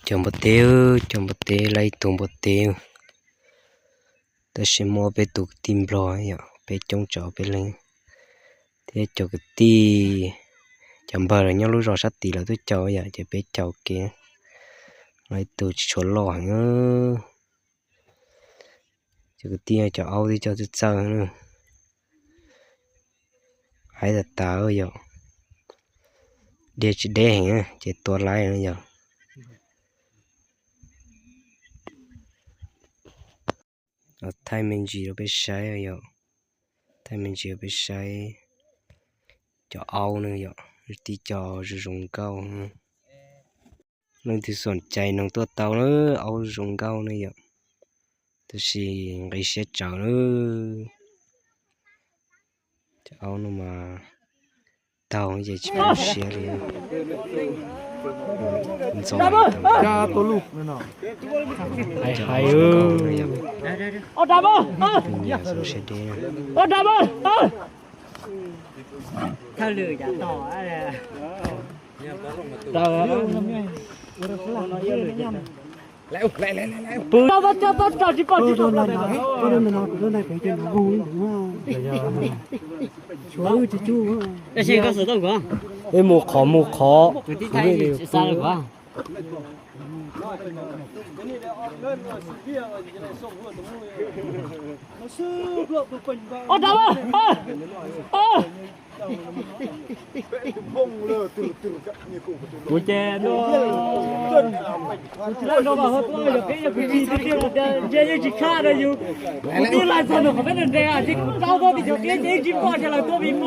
Cov npua teb, cov npua teb, lawv ib tug npua teb, tab sis muaj peb tug kwv tij nplog yom, peb coob tsawv peb leeg, thiab cov kwv tij, cov npawg los nyob lub zos sab tid lawv tuaj caum yom, ces peb caum kev, lawv ib tug tsis tshua loj heev. Cov kwv tij cov aub twb coj txawj txawj, haib tas tas yom, dhia tsis deb heev ces tua laib yom. Thaij me ntsis rau peb saib yom, thaij me ntsis rau peb saib cov aub ne yom, tib co zoo zoo nkauj. Leej twg xom cai noog tuaj tau na, aub zoo nkauj ne yom, tab sis nqi siab tsawv na. Cov aub no mas taug ces tsis pom siab li. Ntxoov hais hais. Nyiam xov siab deb. Pw tau tau tsis pom tsis pom. Ib mus qhov mus qhov. Kuv ces no, kuv tsis laj no mas ho tuaj yog peb yog kwv tij tiag tiag los tias ntshe yeej tsis tshaj rau yus. Kuv tib laj txog ntawm qhov peb nres nres ces kuv rau tuaj tim cov qiab ces yeej tsis pom sawv daws tuaj vim muaj